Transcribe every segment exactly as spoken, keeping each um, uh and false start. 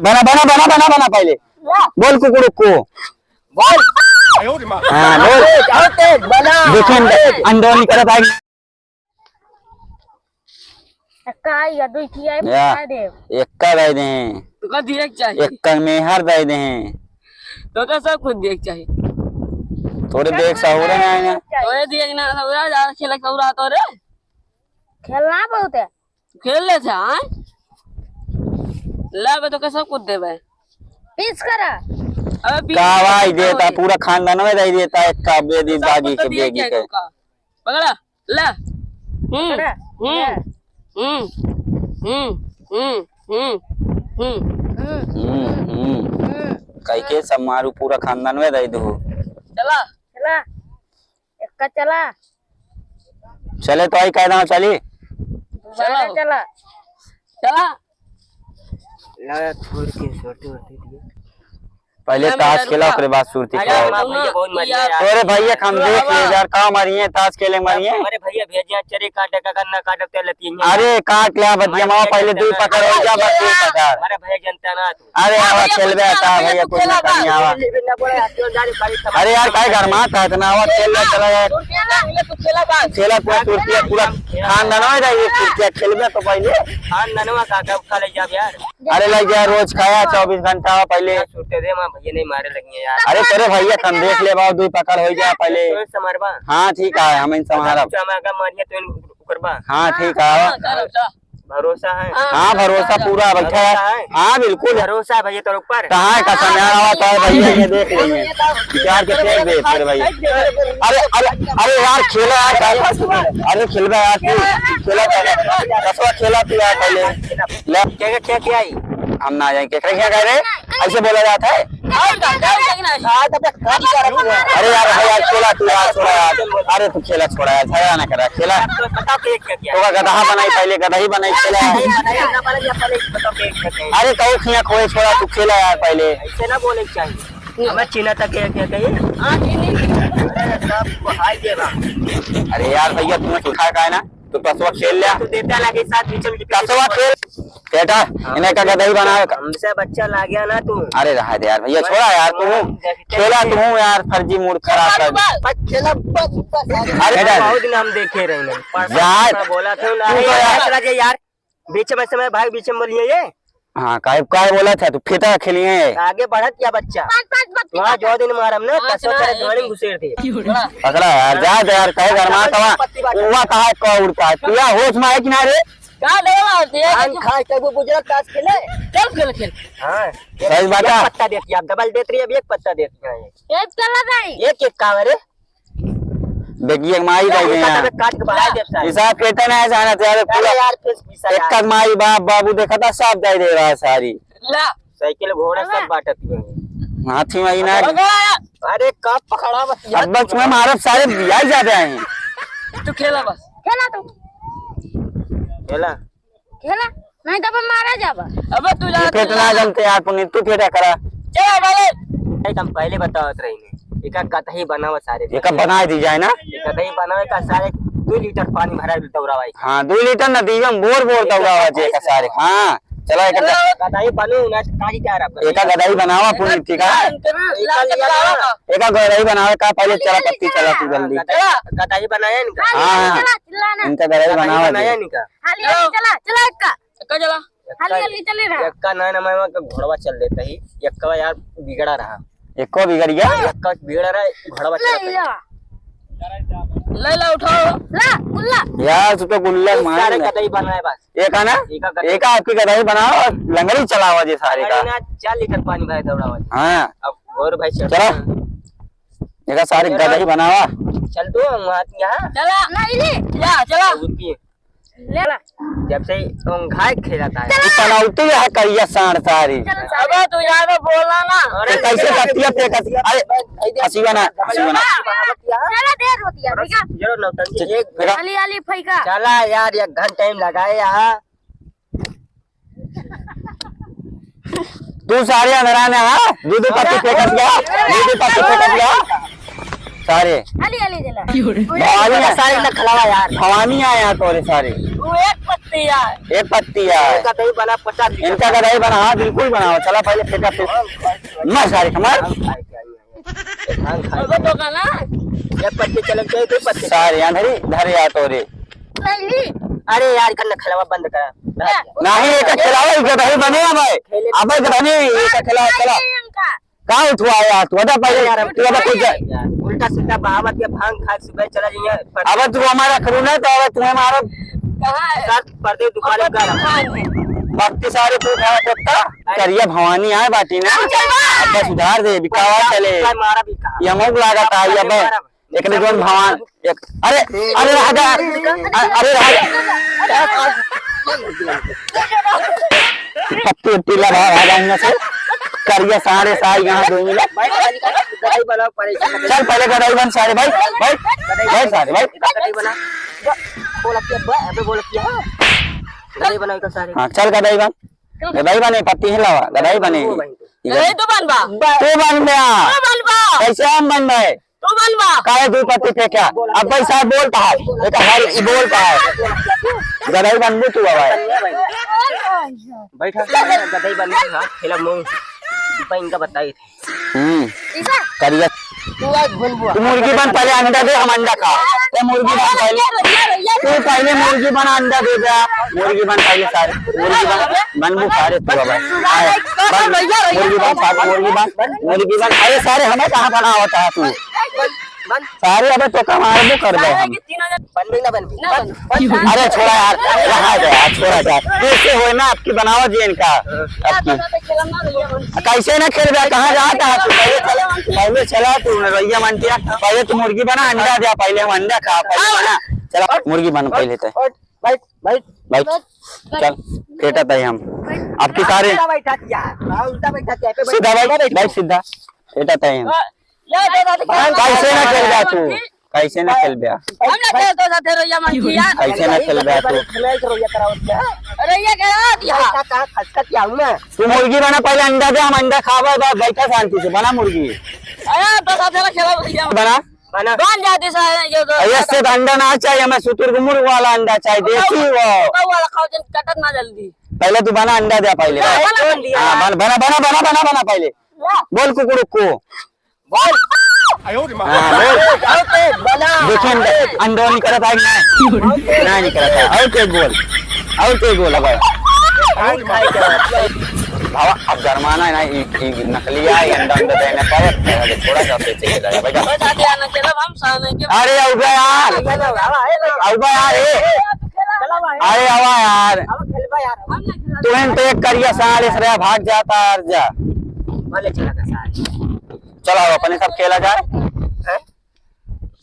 बना, बना, बना, बना, बना पहले। बोल कुकुड़ुक को। बोल। हाँ, बोल। अरे, जाओ तेज, बना। देखिए, अंडे, अंडे निकलत आए। एक्का या दुई किया है, या, बता दे। एक्का दे दे। तो का दिए के चाहिए? एक्का मेहर दे दे। तो का सब कुछ दिए के चाहिए? थोड़े देख सहूरे ना आए ना। तोरे दिए के ना सहूरा, ज्यादा खेले सहूरा तो रे। खेलना बहुत है। खेल ले थे, हाँ? ले बे, तो का सब कुछ देबे। पीस करा। अबे पीस का भाई करा देता, भाई। पूरा खानदान में दे देता, एक्का बेदी सब बागी कुछ के तो दिए बेगी के। का? पकड़ा। ला। हम्म, पकड़ा। हम्म, ला। हम्म, हम्म, हम्म, हम्म, हम्म। हम्म, हम्म। हम्म। कई के सब मारू, पूरा खानदान में दे दो। चला। चला। एक्का चला। चले तो आई कायदा में चली। दोबारा चला। चला। चला। ला, छोड़ के छोटे होते दिए। पहले ताश खेला, ओकरे बाद सुरती खेला। अरे भैया, बहुत मजा आया। तोरे भैया के हम देख लिए यार, का मारिए, ताश खेले मारिए। अरे भैया, भेजिया चरे काटे का गन्ना काटे तेल लती है। अरे काट ले, बतिया मावा, पहले दू पकड़ हो जा, बस दू पकड़। अरे भैया, जनता ना तू। अरे आवा, खेलबे का भैया, कुछ ना करिए, आवा। अरे यार, काहे गरमात है इतना? आवा, खेल ले, चला यार। खेला, पूरा सुरतिया, पूरा खानदान हो जाए, ये सुरतिया खेलबे तो पहले। खानदानवा का, का खा ले जाब यार। अरे लग जा, रोज खाया चौबीस घंटा पहले। छूटे दे, माँ भैया नहीं मारे लगी है यार। अरे तेरे भैया कम देख ले बाबू, दू पकड़ हो जा पहले। तो संभारबा। हाँ ठीक है, हम इन संभारब। अच्छा, हमारा का मारिया तो इन करबा। हाँ ठीक है। हाँ, भरोसा है। हाँ भरोसा पूरा बैठा है। भरोसा है। हाँ बिल्कुल। भरोसा है भैया तेरे ऊपर। कहाँ है कसम यार, आवा तो भैया ये देख लेंगे। प्यार के फेंक दे तेरे भैया। अरे अरे अरे यार खेला यार, अरे खेलबा यार तू, खेला पहले। कसवा खेला तू यार पहले। ले। के, के, के, के आई? हम ना जाए, के, के, क्या कह रहे? ऐसे बोला जाता है? अरे यार, भाई यार, खेला तू यार, छोड़ा यार। अरे तू खेला छोड़ा यार, झगड़ा ना करा, खेला। तो बताओ के, के, के? तो गदहा बनाई पहले, गदही बनाई, खेला। नहीं, बनाई, ना बनाई, या पहले बताओ के, के, के? अरे कहू खिया खोए, छोड़ा तू, खेला यार पहले। ऐसे ना बोले चाहिए। हमें चीना तक के, के, के? हाँ, चीनी। अरे सब हाय देवा। अरे यार भैया, तुम्हें सिखा का है ना? तू पसवा खेल ले। तू देता लगे साथ बीच में। पसवा खेल। बेटा, हाँ। इन्हें का गदही बनावे का? हमसे बच्चा ला गया ना तू। अरे रहा दे यार भैया, छोड़ा यार तू। खेला तू यार, फर्जी मूड खराब कर दे। बस खेला, बस, बस। अरे बेटा। बहुत दिन हम देखे रहे हैं। परसों यार। मैं बोला था ना, तू तो यार। यार, यार, बीच में से मैं भाई बीच में बोलिए ये। हाँ, काहे, काहे बोला था तू? फेटा खेलिए। आगे बढ़त या बच्चा? पाँच, पाँच, बत्तीस, वहाँ जो दिन मारम ना, पाँच कसवा ना, तेरे एक गाड़ी में घुसेड़ दे। पकड़ा यार, जा दे यार, कहे घर में तवा। पत्ती बाटा। उवा कहा है, कौन उड़ता है? तू यार होश में है कि ना रे? का देवा, देवा, धान खाए, तब वो बुझल ताश खेले। चल, खेल, खेल। हाँ। सही बात है। एक पत्ता देती है, आप डबल देती है, अब एक पत्ता देती है। एक चला जाए। एक, एक का रे? देखिए, माई एक भाई पत्ता हैं। तो काट के बढ़ा दे सारे। हिसाब खेते ना है, जाना चाहिए, अरे पूरा यार, फिर पीसा एक यार। कद माई बाप, बाबू देखा था, सब दे दे रहा है सारी। ला। साइकिल घोड़ा सब बांटत हुए। हाथी में ही ना। अरे, का पकड़ा बस यार। अब बस मैं मारब सारे बियाह जाते हैं। तू खेला बस। खेला तू। खेला। खेला, नहीं तो अब मारा जाबा। अबे तू जा, तू कितना जा। जनते यार पुनीत, तू फेटा करा। चल, डाले। नहीं, हम पहले बतावत रही ने। एका गदही बनावा सारे। एका बना दी जाए ना। गदही बनावे का सारे दो लीटर पानी भरा दौड़ा भाई। हाँ, दो लीटर ना दीवे, हम बोर बोर दौड़ा जे का सारे। हाँ, चला एक गदही बनू ना, काजी तैयार आपका। एका गदही बनावा पुनीत, ठीक है? एका लिया ना। एका गदही बनावे का पहले चला पत्ती चला तू जल्दी। गदही बनाया इनका। हाँ, हाँ। चला, चला ना। इनका गदही बनावा बनाया दे। इनका। हाली, हाली, चला, चला एक्का। एक्का चला। हाली, हाली, चले रहा। एक्का ना, ना, मैं, मैं घोड़वा चल देता ही। एक्का यार बिगड़ा रहा। एक्को बिगड़ गया? एक्का बिगड़ा रहा, घोड़वा चल ले देता ही। ले ला, उठाओ। ला, गुल्ला। यार, तू तो गुल्ला इस मार सारे ले। गदही बनाए बस। एक है ना? एक का गदही। एक आपकी गदही बनाओ और लंगड़ी चलाओ जे सारे अरे का। ना, चार लीटर पानी भरे दौड़ाओ। हाँ। अब और भाई चल। चला। एक सारे चला। गदही बनावा। चल तू, हम आते यहाँ। चला। नहीं, नहीं। या, चला। रुकिए। ले ला। जब से ओंघाय खेलत है। तू पनौती है करिया साँड़ सारी। चल, चल। अबे तू ज्यादा बोला ना। अरे तो कैसे कतिया पे कतिया? अरे, हसीबा ना, हसीबा ना। चला, देर होती है, ठीक है? जरो नौटंकी, ठीक, एक बेटा। अली, अली, फैका। चला यार, एक घंटा टाइम लगाए यहाँ। तू सारे अंधरा ने, हाँ? दूध पत्ती फेंकत गया, दूध पत्ती फेंकत गया। सारे। अली, अली, चला। भवानी है। सारे न खलावा यार। भवानी आया तोरे सारे। तू एक पत्ती है। एक पत्ती है। इनका दही बना पचास रुपया। इनका का दही बना, हाँ, बिल्कुल बनाओ। चला पहले फेंका फिर। मार सारे, मार। भांग खाए। अबे तो का ना? एक पत्ती चले, दो पत्ती। सारे यहाँ धरी, धरे आ तो रे। नहीं। अरे यार, इनका नखलवा बंद करा। नहीं, एक खिलावा, इनका दही बने अब। अब बने, एक खिलावा, चला। नहीं, इनका। का उठवाए यार तू? बता पहले, अरे यार, तू अब कुछ जा- यार, उल्टा सीधा बहावत के भांग खाए सुबह चला जाइए। अब तू हमारा करू ना तो अब तुम्हें मारो। कहाँ है? सर, परदेस दुकान है, घर है। भक्ति सारे तू खा सकता। करिया भवानी आए बाटी ना। चल बा। अब बस उधार दे, बिकावा चले। मारा भी कहा। ये अमुक लागत है, ये अब। एकरे जौन भगवान, एक, अरे, अरे, रहा जा, अ-, अरे, रहा जा। पत्ती उत्ती लगा, रहा जा यहाँ से। करिया सारे सारे यहाँ दो मिला। भाई, भाई, गदाई बनाओ, परेशान। चल, पहले गदाई बन सारे भाई, भाई, भाई सारे भाई। गदाई बना। बोल अब क्या, अबे बोल अब क्या? गदाई बनाओ इधर सारे। हाँ, चल गदाई बन। गदाई बने, पत्ती हिलावा, गदाई बने। वो भाई। गदाई तो बनबा। तू बनबा। तू बनबा। कैसे हम बनबे? तू बनबा। काहे दू पत्ती फेंक्या? अब भाई साहब बोलता है, एक हर ई बोलता है। गदई बनबू तू अब। बैठा, गदई बनबू, हाँ, खेला मुंह। दीपा इनका बताई थे। हम्म। ठीक है? करिया। तू आज बनबू। तू मुर्गी बन, पहले अंडा दे, हम अंडा खा। ते मुर्गी बन पहले। तू पहले मुर्गी बन, अंडा दे दे। मुर्गी बन पहले सारे। मुर्गी बन, बनबू सारे तू अब। आए, बन, मुर्गी बन सारे, मुर्गी बन, मुर्गी बन। अरे सारे, हमें कहाँ बना होता है तू? बन। सारे अबे तो कमाल वो कर दे हम। बन भी ना बन भी। ना बन। अरे छोड़ा यार, रहा दे यार, छोड़ा यार। कैसे होए ना आपकी बनावत जी इनका। आपकी। कैसे ना खेलबे, कहाँ जाता है तू? पहले चला, पहले चला तू, रैया मानतिया। पहले तू मुर्गी बना, अंडा दे, पहले हम अंडा खा, पहले बना। चला, मुर्गी बन पहले ते। बैठ, बैठ। बैठ। बैठ। चल, फेंटा तय हम। बैठ। आपकी सारे उल्टा बैठा दिया। हाँ, उल्टा बैठा दिया। पे बैठ, सीधा बैठ, सीधा बैठ। बैठ सीधा। फेंटा तय हम। ले, दे, दे, दे। कैसे ना खेल जा तू? कैसे ना खेल बे? हम ना खेल तो साथे रैया मांगी यार। कैसे ना खेल बे तू? खेल तो रैया करावत क्या? रैया करा दिया। का, का, खसकत क्या हूँ मैं? तू मुर्गी बना, पहले अंडा दे, हम अंडा खावे, बा-, बैठा शांति से, बना मुर्गी। अरे, तो साथे ना खेला भैया। बना। बना। बन जाती सारे ये तो। ऐसे तो अंडा ना चाहिए हमें, शुतुरमुर्ग वाला अंडा चाहिए, देसी वो। वो वाला खाओ, जन कटत ना जल्दी। पहले तू बना, अंडा दे पहले। हाँ, बना, बना, बना, बना, बना, बना पहले। ला। बोल कुकुड़ुक को। बोल। हाँ, बोल। ओके, बना। देखिए, अंडा, अंडा निकलता है कि नहीं? नहीं निकलता है। और तेज बोल, और तेज बोल, अब। भावा, अब गरमाना है ना, ई, ई नकली है, ई अंडा, अंडा देने पर, थोड़ा सा पीछे के जाएगा, बेटा। बस आगे आना, चलो, हम सामने के अरे, आउबा यार। आउबा यार, ए। अरे, आवा यार। तुहें तो एक करिया साले सरे भाग जाता यार, जा। भले चला का साले। चला, अपने सब खेला जाए। हैं?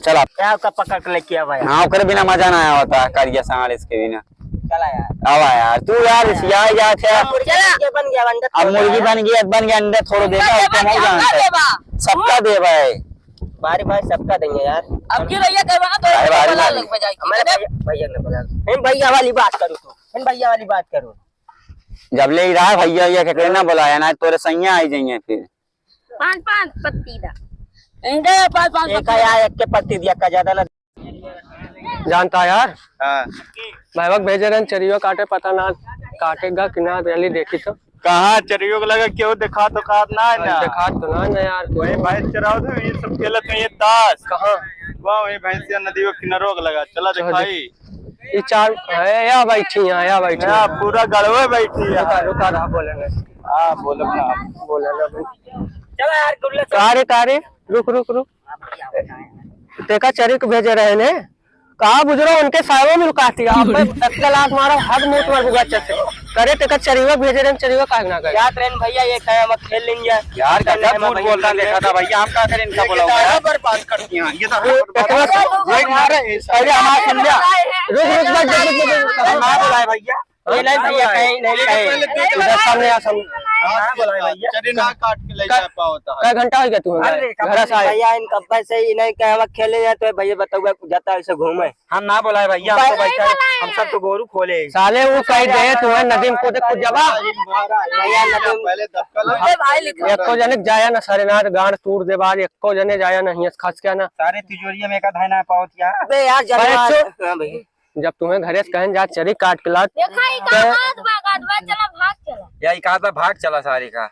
चला। क्या उसका पकड़ के लेके आवा यार? हाँ, ओकरे बिना मजा ना आवता, करिया साले इसके बिना। चला यार। आवा यार, तू यार, इस यार, यार, क्या? मुर्गी बन गया, अंडा अब मुर्गी बन गया, बन गया, अंडा थोड़ो देगा, उसको नहीं जानता। सबका देवा है। बारी बारी सबका देंगे यार। अब की रैया करवा ना तो अरे बारी बारी। लग बजाई। हमारे भैया, भैया ने बोला। हम भैया वाली बात करो तो। हम भैया वाली बात करो। जब ले ही रहा भैया, ये के ना बुलाया ना, तोरे सैया आई जाइए फिर। पाँच पाँच पत्ती दा। इनके पाँच पाँच एक पत्ती। यार, एक के पत्ती दिया का ज्यादा ना। जानता यार? हाँ। भाईवा भेजे रहन चरियो काटे, पता ना काटेगा कि ना, रैली देखी तो। कहाँ चरियो के लगा, केहू देखा तो का ना है ना? देखा तो ना, ना यार। वही भैंस चरावत है, ये सब खेलत है, ये ताश। कहाँ? वहाँ वही भैंसिया नदी के किनारो के लगा, चला चल दिखाई। ई चार है, या बैठी है, या बैठी है। पूरा गढ़वे बैठी है। रुका, रुका रहा, बोले ना। हाँ, बोलो ना। बोले ना भाई। चला यार, गुल्ले से। का रे, का रे? रुक, रुक, रुक। तेका चरिक भेजे रहे ने। कहा बुजुर्ग, उनके साइबो में लुकाती है। आप पे तत्काल लात मारो, हद मुंह तुम्हारे बुआ चल से। करे तेका चरिवा भेजे रहे, चरिवा काहे ना करे? याद रहे भैया, ये टाइम हम खेल लेंगे। यार, गजब झूठ बोल रहा, देखा था भैया, हम का करें इनका बुलाओ यार। बर्बाद कर दिया, ये तो हम बर्बाद कर दिया। पहले हमारा सुन लिया। रुक, रुक, बैठ, बैठ, बैठ, बैठ। हम ना बुलाए भैया। ये नहीं भैया, कहीं नहीं, कहीं। इधर सामने आ, सामने। हाँ, बोला है भैया। चलिए ना, काट के ले जा पाओ तो। कै घंटा हो गया तू अरे, घर से आए? भैया, इन कब्बे से ही नहीं कहे, हम खेले जाए तो भैया बताओ, जाता ऐसे घूमे। हम ना बोला है भैया, हम तो भाई बैठा है, हम सब तो गोरू खोले। साले वो कह दे, तू है नदीम को देख, खुद जवा। भैया, नदीम पहले धक्का लगा। अरे भाई, लिख एको जने जाया ना, सारे नाथ गांड तूर दे बाज, एको जने जाया नहीं है, खास क्या ना। सारे तिजोरिया में एक आधा ना पावत क्या? अबे यार, भाई, जानवर। चुप। हाँ भैया। जब तुम्हें घरे से कहेन जा चरी काट के लाओ, देखा, ई का तो हाथ भागत बा, चला भाग चला। या ई का बा, भाग चला सारे का।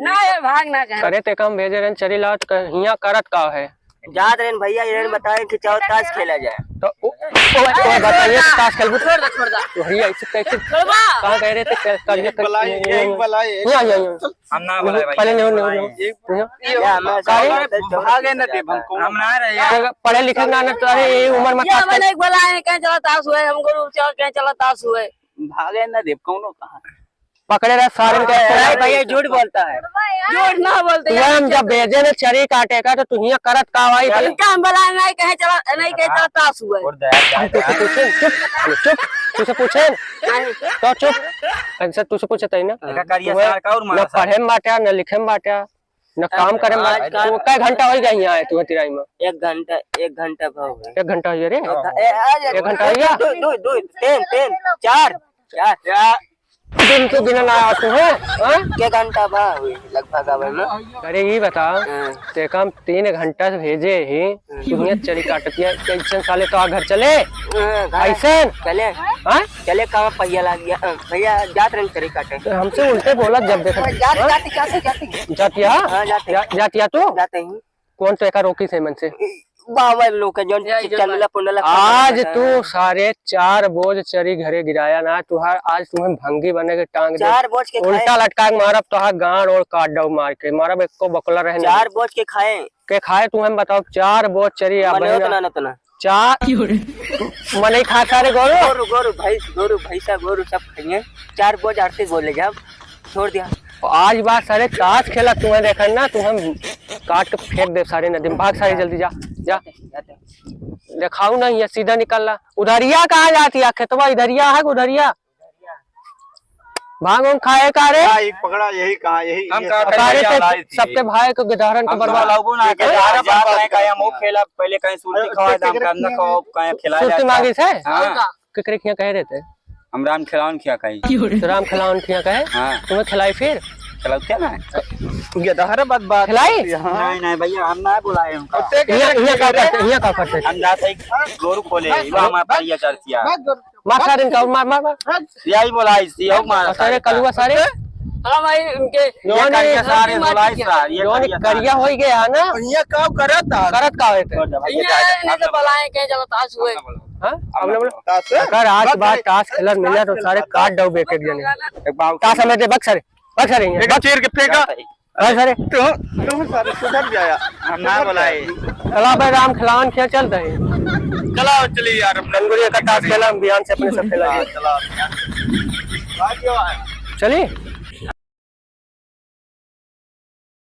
ना, ये भाग ना कहे। अरे, ते काम भेजे रहन चरी लाओ, तो कह-, हियाँ करत का है? जात रहन भैया, इन्हें बताए कि चाहो ताश खेला जाए। तो ओ, ओ, ओ, बताइए, ताश खेलबू? छोड़ दे, छोड़ दे। तो भैया, ऐसे कैसे? छोड़बा? कहाँ गए रहे थे? कल, कल ये एक बलाई, एक बलाई, एक यहाँ, यहाँ, यहाँ। हम ना बोलाए भाई, पहले नहीं, नहीं, बोलाए। नहीं। या, मैं सारे सारे भागे न देब हम, कौन हम ना रहे यार। अरे, पढ़े लिखे ना, ना, तो अरे, ये उम्र में ये ताश हमें खेल- नहीं बोला है, कहें चला ताश हुए, हमको चल, कहें चला ताश हुए। भागे न देब, कौनो कहाँ। पकड़े रहे सारे के। अरे भैया, झूठ बोलता है। झूठ ना बोलते तुहे यार, हम जब भेजे न चरी काटे का, तो तू हियाँ करत का भाई? इनका हम बोला नहीं, कहें चला, नहीं, कहें चला ताश हुए। और दया, हम तुझसे पूछे, चुप, चुप, तुझसे पूछे। नहीं। तो चुप, ऐसे तुझसे पूछे तई ना। एका करिया तुम्हें सार का और न मारा सार। पढ़े में बाट्या, न लिखे में बाट्या, न काम करे में आज बाट्या। का तू कै घंटा होइ गया यहाँ आए तू तिराई में? एक घंटा, एक घंटा भा हो गया। एक घंटा होइ गया रे? एक घ-, ए, आ जा, एक घंटा होइ गया? दो, दो, दो, तीन, तीन, चार, चार। दिन के दिन ना आते हो, हाँ? के घंटा भा हुई लगभग आवे में? अरे ये बता, हाँ। ते काम तीन घंटा से भेजे ही, हम्म। तू हियाँ चरी काटत है, कैसन साले तो आ घर चले? हाँ, घर ऐसन? चले। हाँ? चले, काम पहिया लाग गया। अ, भैया, जात रहन चरी काटे। तो हमसे उल्टे बोला जब देखा। जात, हाँ? जात, जात, जात। जातिया? हाँ, जाते। जा-, जातिया तू? जाते ही। कौन तो एका रोकी से मन से? बाबा लोग के जौन या, ये चंदला पुंडला आज खाते हैं। तू सारे चार बोझ चरी घरे गिराया ना, तुहार आज तुम्हें भंगी बने के टांग दे। चार बोझ के उल्टा खाए। लटका के मारब, तुहार गांड ओड़ काट दऊ मार के, मारब एको बकला रहे ना। चार बोझ के खाए। के खाए तू हम बताओ, चार बोझ चरी आप मने बहिना। उतना ना, उतना। चार मने खा सारे गोरू। गोरू, गोरू, भैंस, गोरू, भैंसा, गोरू सब खाइए। चार बोझ आरती बोले जाब, छोड़ दिया। आज बात सारे ताश खेला तुम्हें देखन ना, तुम्हें काट के फेंक दे सारे नदी में। भाग सारे जल्दी जा, जा। देखाऊ ना, ये सीधा निकल ला। उधरिया कहाँ जाती है? खेतवा इधरिया है कि उधरिया? भांग उंग खाए का रे? हाँ, एक पकड़ा, यही कहाँ, यही, हम ये कहाँ सब पकड़े अरे भैया तो लाई थी। सबके भाई को गिदहरन को हम बर्बाद। तो लाउबो ना, गिदहरा जात बर्बाद रहे, कहीं हम वो खेला, पहले कहीं सुरती अरे, खवा, केकरे दाम करना खिया खाओ, कहीं खिलाया सुरती जाता। मांगी से? हाँ। केकरे खिया कहे रहते? हम राम खिलावन खिया कहीं। तो राम खिलावन खिया कहे? हाँ। तुम्हें खिलाई फिर? खिलाओ क्या ना? गिदहरा बर्बाद खिलाई? हाँ। नहीं, नहीं भैया, हम ना बुलाए उनका। अब ते ये, ये का करते, ये का करते? हम जाते हैं गोरू खोले, भाग, वो हमारा भाग। भैया चढ़तिया। भाग, गोरू। मार सारे इनका, मार, मार, मार। यही बोला इसी, हो मारा अरे सारे का। कलुआ सारे। हाँ भाई, उनके ये करिया सारे बोला इस सार, ये जौन करिया करिया सारे। होई गया है ना। ये का करत है? करत का होते? छोड़ दे भाई, ये ये जाए, नहीं तो बलाए के जब ताश हुए। हाँ? अब ना बोलो। ताश है? अगर आज बात ताश खेलन मिला तो सारे काट दो बेके जने। एक बार ताश हमें दे, बक सारे, बक सारे, एक बक। चीर के फेंका। अरे सारे। तो, तो सारे सुधर जाया। हम ना बोलाए। चला भाई, राम खिलावन खिया चलते हैं। चला, चलिए यार, हम डंगुरिया का ताश खेला, हम बिहान से अपने सब खेला हाँ, जाए। चला। चलिए।